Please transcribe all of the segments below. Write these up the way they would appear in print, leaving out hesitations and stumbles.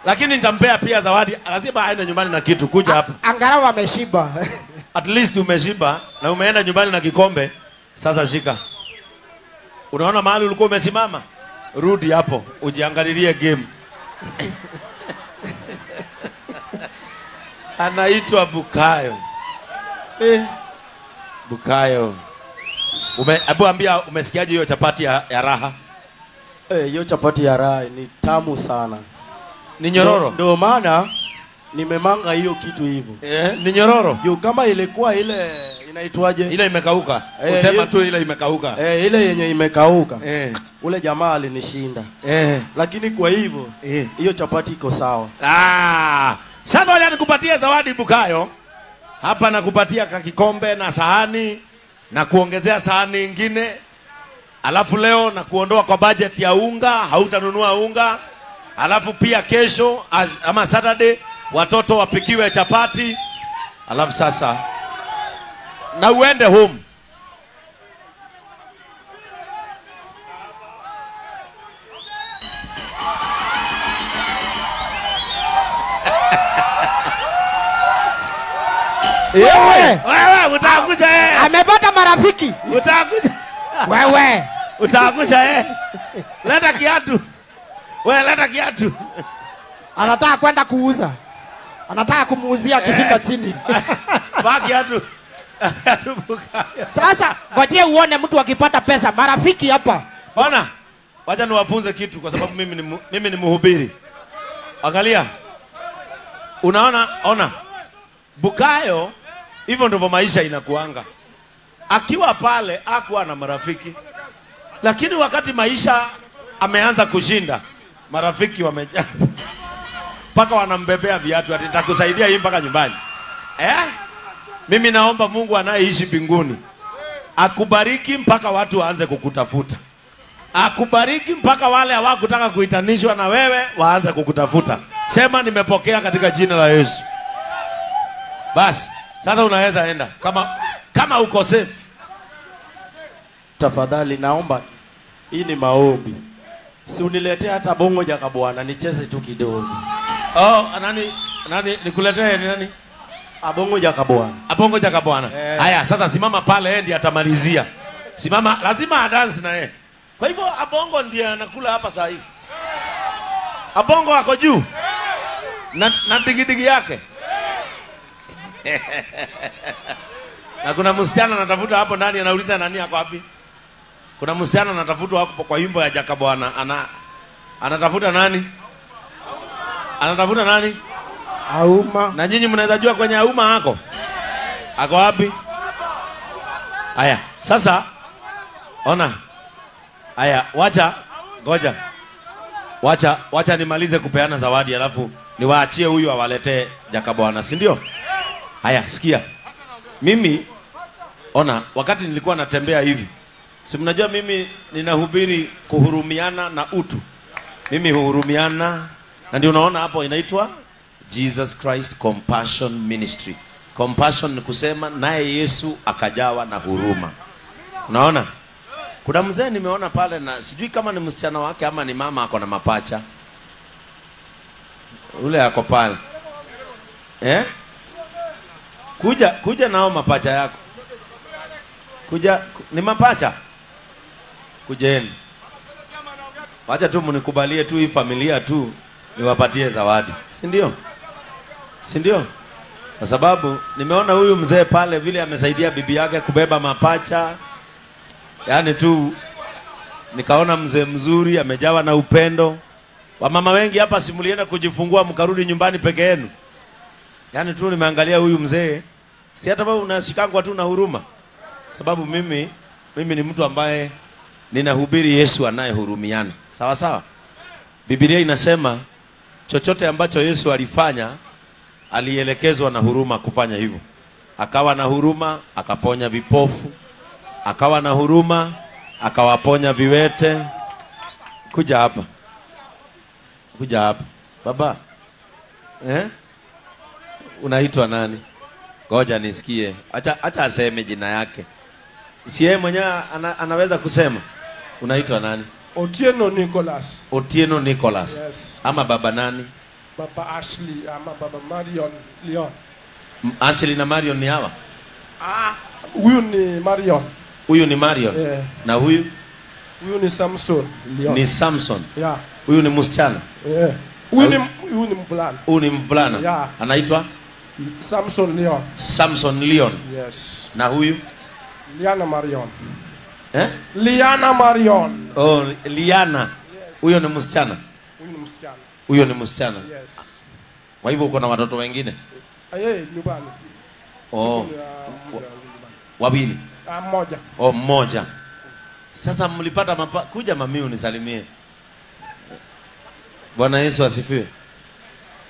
Lakini nitampea pia zawadi, lazima aende nyumbani na kitu. Kuja hapa. Angalau ameshiba. At least umeshiba na umeenda nyumbani na kikombe. Sasa shika. Unaona mahali ulikuwa umesimama? Rudi hapo, ujiangalilie game. Anaitwa Bukayo. Bukayo. Hebu ambia umesikiaje hiyo chapati ya raha? Hiyo chapati ya raha ni tamu sana. Ni nyororo. Ndio maana nimemanga hiyo kitu hivyo. Ni nyororo. Juu kama ilikuwa ile inaitwaje? Ile imekauka. Usema tu ile imekauka. Ile yenye imekauka. Ule jamaa alinishinda. Lakini kwa hivyo hiyo chapati iko sawa. Sasa wale nikupatie zawadi Bukayo. Hapa nakupatia kakikombe na sahani na kuongezea sahani nyingine. Alafu leo na kuondoa kwa budget ya unga, hautanunua unga. Alafu pia kesho ama Saturday watoto wapikiwe chapati. Alafu sasa na uende home. Wewe, wewe utaangusha eh. Amepata marafiki. Utaangusha. Wewe utaangusha eh. Leta kiatu. Wewe leta kiatu. Anataka kwenda kuuza. Anataka kumuuzia akifika chini. Vaa kiatu. Sasa ngojea uone mtu akipata pesa, marafiki hapa. Bwana, wacha niwafunze kitu kwa sababu mimi ni mhubiri. Angalia. Unaona, ona. Bukayo hivyo ndivyo maisha inakuanga. Akiwa pale hakuwa na marafiki. Lakini wakati maisha ameanza kushinda, marafiki wamejaa. Paka wanambebea viatu ati nitakusaidia hii mpaka nyumbani. Mimi naomba Mungu anayeishi mbinguni akubariki mpaka watu waanze kukutafuta. Akubariki mpaka wale hawakutaka kuitanishwa na wewe waanze kukutafuta. Sema nimepokea katika jina la Yesu. Bas, sasa unaweza enda kama uko safe. Tafadhali naomba tu. Hii ni maombi. Si uniletee hata bongo jaka bwana, nicheze tu kidogo. Oh, nani nikuletee ni nani? Abongo jaka bwana. Abongo jaka bwana. Haya, sasa simama pale, yeye ndiye atamalizia. Simama, lazima adance na yeye. Kwa hivyo Abongo ndiye anakula hapa saa hii. Abongo ako juu. Na digidigi yake. Na kuna msichana anatafuta hapo ndani, anauliza nani ako wapi? Kuna msichana anatafutwa hapo kwa wimbo ya Jaka Bwana. Anatafuta nani? Anatafuta nani? Auma. Na nyinyi mnaweza jua kwenye Auma ako? Ako wapi? Haya, sasa ona. Haya, wacha ngoja. Wacha nimalize kupeana zawadi alafu niwaachie huyu awaletee Jaka Bwana, si ndio? Haya, sikia. Mimi ona, wakati nilikuwa natembea hivi, si mnajua mimi ninahubiri kuhurumiana na utu. Mimi huhurumiana, na ndio unaona hapo inaitwa Jesus Christ Compassion Ministry. Compassion ni kusema naye Yesu akajawa na huruma. Unaona? Kuna mzee nimeona pale na sijui kama ni msichana wake ama ni mama ako na mapacha. Ule ako pale. Kuja nao mapacha yako. Kuja, ni mapacha? Kujeni. Wacha tu mnikubalie tu hii familia tu niwapatie zawadi. Si ndio? Si ndio? Kwa sababu nimeona huyu mzee pale vile amesaidia bibi yake kubeba mapacha. Yaani tu nikaona mzee mzuri amejawa na upendo. Wamama wengi hapa simulienda kujifungua mkarudi nyumbani peke yenu. Yaani tu nimeangalia huyu mzee, si hata wewe unashikangwa tu na huruma. Sababu mimi ni mtu ambaye ninahubiri Yesu anayehurumiana. Sawa sawa? Biblia inasema chochote ambacho Yesu alifanya alielekezwa na huruma kufanya hivyo. Akawa na huruma, akaponya vipofu. Akawa na huruma, akawaponya viwete. Kuja hapa. Kuja hapa. Baba. Unaitwa nani? Ngoja nisikie. Acha aseme jina yake. Si yeye mwenyewe anaweza kusema. Unaitwa nani? Otieno Nicholas. Otieno Nicholas. Yes. Ama baba nani? Baba Ashley ama Baba Marion Leon. Ashley na Marion ni hawa? Huyu ni Marion. Huyu ni Marion. Yeah. Na huyu? Huyu ni Samson Leon. Ni Samson. Yeah. Huyu ni msichana. Yeah. Huyu ni mvulana. Huyu ni mvulana. Yeah. Anaitwa Samson Leon. Samson Leon. Yes. Na huyu? Liana Marion. Eh? Liana Marion. Oh, Liana. Yes. Huyo ni msichana. Huyu ni msichana. Huyo ni msichana. Yes. Kwa hivyo uko na watoto wengine? Eh, nyumbani. Oh. Wawili. Mmoja. Oh, mmoja. Sasa mlipata kuja mami unisalimie. Bwana Yesu asifiwe.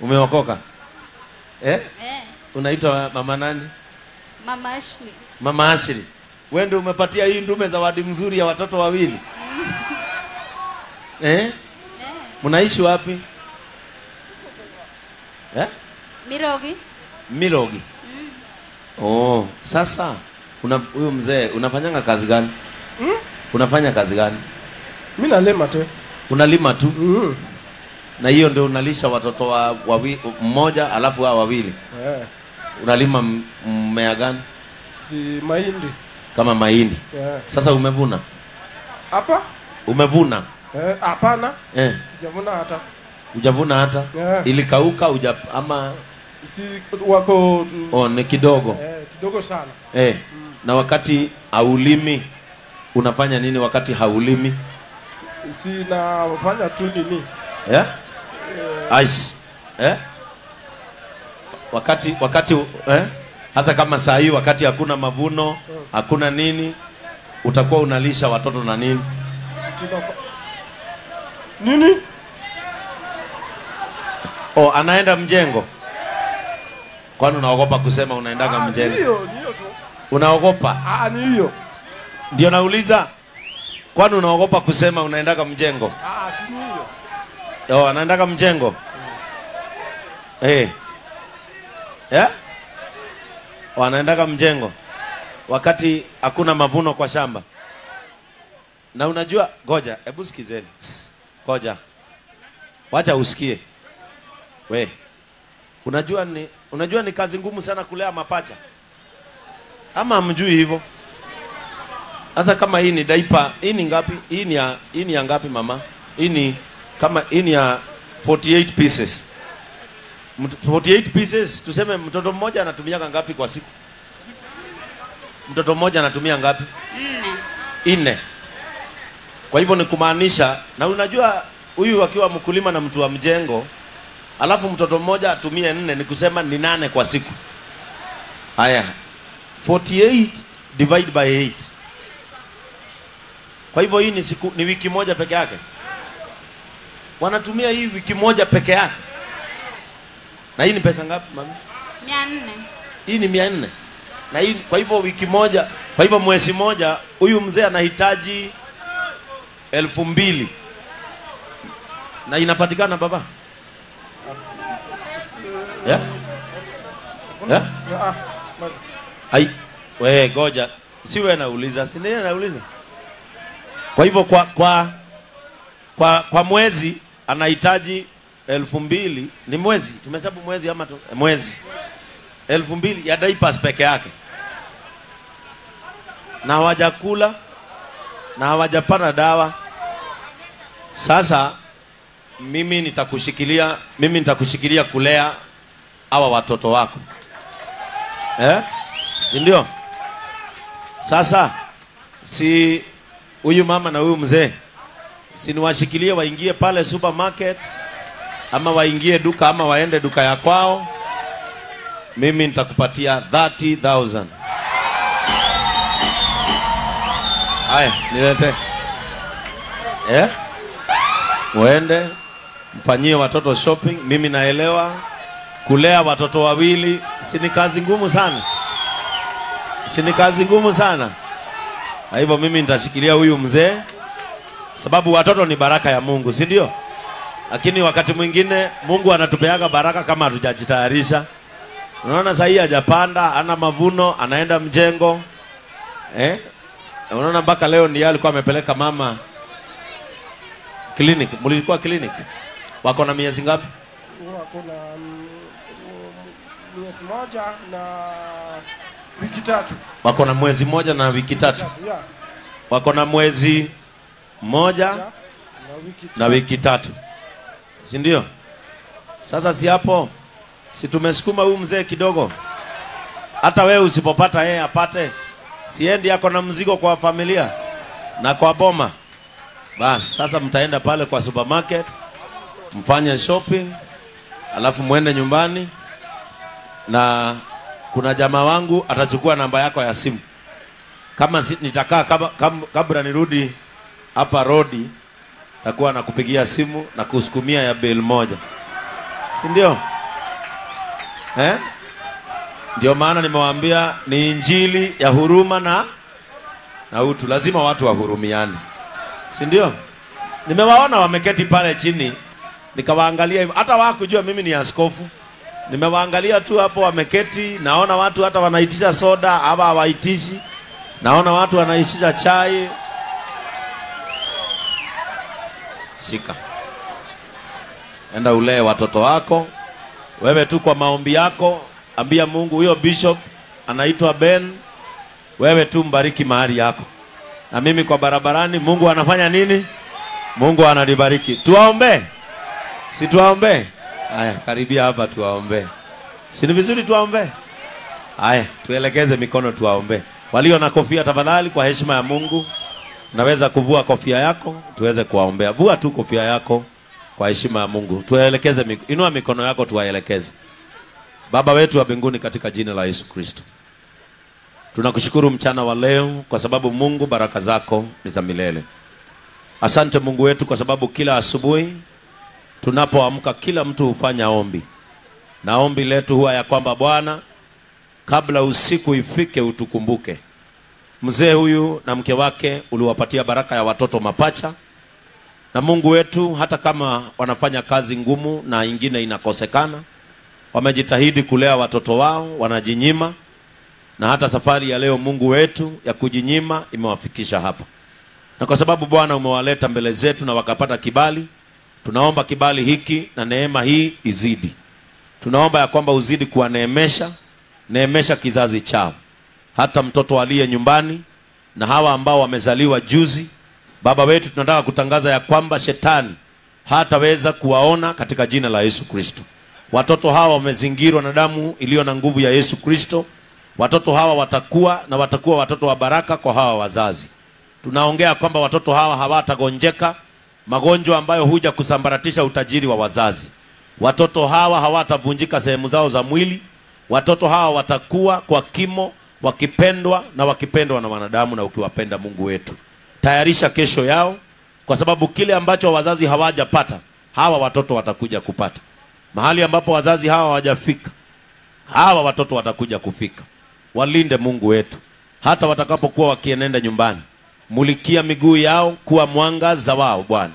Umeokoka? Eh? Eh. Unaitwa mama nani? Mama Ashley. Mama Ashley. Wewe ndio umepatia hii ndume zawadi mzuri ya watoto wawili. Eh? Eh. Mnaishi wapi? Eh? Mirogi. Mirogi. Oh, sasa huyu mzee unafanyanga kazi gani? Unafanya kazi gani? Mimi nalima tu. Unalima tu? Na hiyo ndio unalisha watoto wa mmoja alafu hao wawili. Eh. Unalima mmea gani? Si mahindi. Kama mahindi. Yeah. Sasa umevuna? Hapa? Umevuna? Hapana. Eh. Hujavuna hata. Hujavuna hata? Yeah. Ilikauka ama si wako. Oh, ni kidogo. Kidogo sana. Eh. Na wakati haulimi unafanya nini wakati haulimi? Si nafanya tu nini? Yeah? Ice. Eh? Wakati hasa kama saa hii wakati hakuna mavuno, hakuna nini, utakuwa unalisha watoto na nini? Nini? Oh, anaenda mjengo. Kwani unaogopa kusema unaendaga mjengo? Ndio, ndio tu. Unaogopa? Ni hiyo. Ndio nauliza. Kwani unaogopa kusema unaendaga mjengo? Si hiyo. Oh, anaendaga mjengo. Eh. Eh? Wanaendaga mjengo wakati hakuna mavuno kwa shamba. Na unajua, goja, hebu sikizeni. Goja. Wacha usikie. We. Unajua ni kazi ngumu sana kulea mapacha. Ama hamjui hivyo? Sasa kama hii ni diaper, hii ni ngapi? Hii ni ya ngapi mama? Hii ni kama hii ni ya 48 pieces. 48 pieces, tuseme mtoto mmoja anatumia ngapi kwa siku? Mtoto mmoja anatumia ngapi? 4. Kwa hivyo ni kumaanisha, na unajua huyu akiwa mkulima na mtu wa mjengo, alafu mtoto mmoja atumie 4, ni kusema ni 8 kwa siku. Haya, 48 divide by 8. Kwa hivyo hii ni siku, ni wiki moja peke yake. Wanatumia hii wiki moja peke yake. Na hii ni pesa ngapi mami? 400. Hii ni 400. Na hii kwa hivyo wiki moja, kwa hivyo mwezi moja huyu mzee anahitaji 2000. Na inapatikana baba? Yeah? Yeah? Ai, we goja. Si wewe nauliza, si nini nauliza? Kwa hivyo kwa mwezi anahitaji 2000, ni mwezi. Tumehesabu mwezi ama mwezi. 2000 ya diapers peke yake. Na hawajakula na hawajapata dawa. Sasa mimi nitakushikilia kulea hawa watoto wako. Eh? Si ndio? Sasa si huyu mama na huyu mzee, si niwashikilie waingie pale supermarket ama waingie duka ama waende duka ya kwao. Mimi nitakupatia 30,000. Haya, nilete. Eh? Waende mfanyie watoto shopping. Mimi naelewa kulea watoto wawili si ni kazi ngumu sana. Si ni kazi ngumu sana. Na hivyo mimi nitashikilia huyu mzee, sababu watoto ni baraka ya Mungu, si ndio? Lakini wakati mwingine Mungu anatupeaga baraka kama hatujajitayarisha. Unaona sasa hii hajapanda, ana mavuno, anaenda mjengo. Eh? Unaona mpaka leo ndiye alikuwa amepeleka mama clinic. Mlikuwa clinic? Wako na miezi ngapi? Wako na mwezi moja na wiki 3. Wako na mwezi moja na wiki 3. Yeah. Wako na mwezi moja na wiki 3. Si ndio? Sasa si hapo, si tumesukuma huyu mzee kidogo. Hata wewe usipopata yeye apate. Siendi yako na mzigo kwa familia na kwa boma. Bas, sasa mtaenda pale kwa supermarket, mfanye shopping, alafu muende nyumbani, na kuna jamaa wangu atachukua namba yako ya simu. Kama nitakaa kabla nirudi hapa rodi, takuwa nakupigia simu na kusukumia ya bill moja. Si ndio? Ndio maana nimewaambia ni injili ya huruma na utu. Lazima watu wahurumiane. Si ndio? Nimewaona wameketi pale chini, nikawaangalia hivyo. Hata hawakujua mimi ni askofu. Nimewaangalia tu hapo wameketi, naona watu hata wanaitisha soda, ama hawaitishi. Naona watu wanaitisha chai. Shika. Enda ulee watoto wako. Wewe tu kwa maombi yako, ambia Mungu huyo bishop anaitwa Ben, wewe tu mbariki mahali yako. Na mimi kwa barabarani, Mungu anafanya nini? Mungu ananibariki. Tuwaombe? Si tuwaombe? Haya, karibia hapa tuwaombe. Si ni vizuri tuwaombe? Haya, tuelekeze mikono tuwaombe. Walio na kofia tafadhali, kwa heshima ya Mungu, naweza kuvua kofia yako tuweze kuwaombea. Vua tu kofia yako kwa heshima ya Mungu. Tuelekeze, inua mikono yako tuwaelekeze. Baba wetu wa mbinguni, katika jina la Yesu Kristo, tunakushukuru mchana wa leo kwa sababu Mungu baraka zako ni za milele. Asante Mungu wetu kwa sababu kila asubuhi tunapoamka kila mtu hufanya ombi. Na ombi letu huwa ya kwamba Bwana, kabla usiku ifike utukumbuke. Mzee huyu na mke wake uliwapatia baraka ya watoto mapacha. Na Mungu wetu, hata kama wanafanya kazi ngumu na ingine inakosekana, wamejitahidi kulea watoto wao, wanajinyima. Na hata safari ya leo Mungu wetu ya kujinyima imewafikisha hapa. Na kwa sababu Bwana umewaleta mbele zetu na wakapata kibali, tunaomba kibali hiki na neema hii izidi. Tunaomba ya kwamba uzidi kuwaneemesha, neemesha kizazi chao. Hata mtoto aliye nyumbani na hawa ambao wamezaliwa juzi, Baba wetu tunataka kutangaza ya kwamba shetani hataweza kuwaona katika jina la Yesu Kristo. Watoto hawa wamezingirwa na damu iliyo na nguvu ya Yesu Kristo. Watoto hawa watakuwa na watakuwa watoto wa baraka kwa hawa wazazi. Tunaongea kwamba watoto hawa hawatagonjeka magonjwa ambayo huja kusambaratisha utajiri wa wazazi. Watoto hawa hawatavunjika sehemu zao za mwili. Watoto hawa watakuwa kwa kimo, wakipendwa na wakipendwa na wanadamu na ukiwapenda Mungu wetu. Tayarisha kesho yao, kwa sababu kile ambacho wazazi hawajapata, hawa watoto watakuja kupata. Mahali ambapo wazazi hawa hawajafika, hawa watoto watakuja kufika. Walinde Mungu wetu, hata watakapokuwa wakienenda nyumbani. Mulikia miguu yao kuwa mwangaza wao Bwana.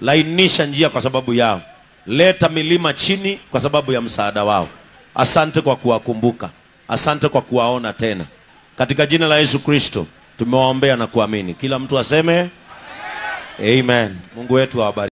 Lainisha njia kwa sababu yao. Leta milima chini kwa sababu ya msaada wao. Asante kwa kuwakumbuka. Asante kwa kuwaona tena. Katika jina la Yesu Kristo tumewaombea na kuamini. Kila mtu aseme amen. Mungu wetu awabariki.